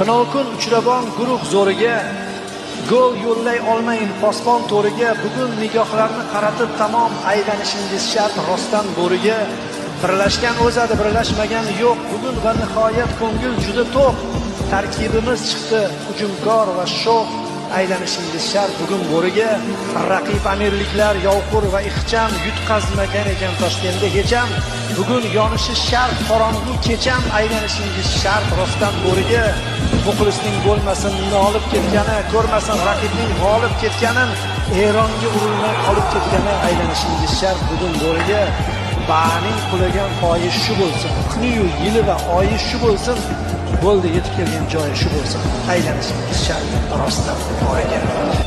Tunovkun uchrabon guruh zo'riga gol yo'llay olmayin posbon to'riga. Bugun nigohlarni qaratib tamom aylanishingiz shart rostdan bo'riga. Birlashgan o'zadi, birlashmagan yo'q. Bugun va nihoyat ko'ngil juda to'q. Tarkibimiz chiqdi hujumkor va sho'x. Aylanishingiz shart bugun bo'riga. Raqib amirliklar yovqur va ixcham, yutqazmagan ekan Toshkentda hecham. Bugun yonishi shart qorong'u kecham, aylanishingiz shart rostdan bo'riga. Muxlisning bo'lmasin nolib ketgani, ko'rmasin raqibning g'olib ketganin, Eronga urilmay qolib ketgani, aylanishingiz shart bugun bo'riga. Baning qulagan poyi shu bo'lsin, kuniyu yili va oyi shu bo'lsin, bo'ldi yetib kelgan joyi shu bo'lsin, aylanishingiz shart rostdan bo'riga.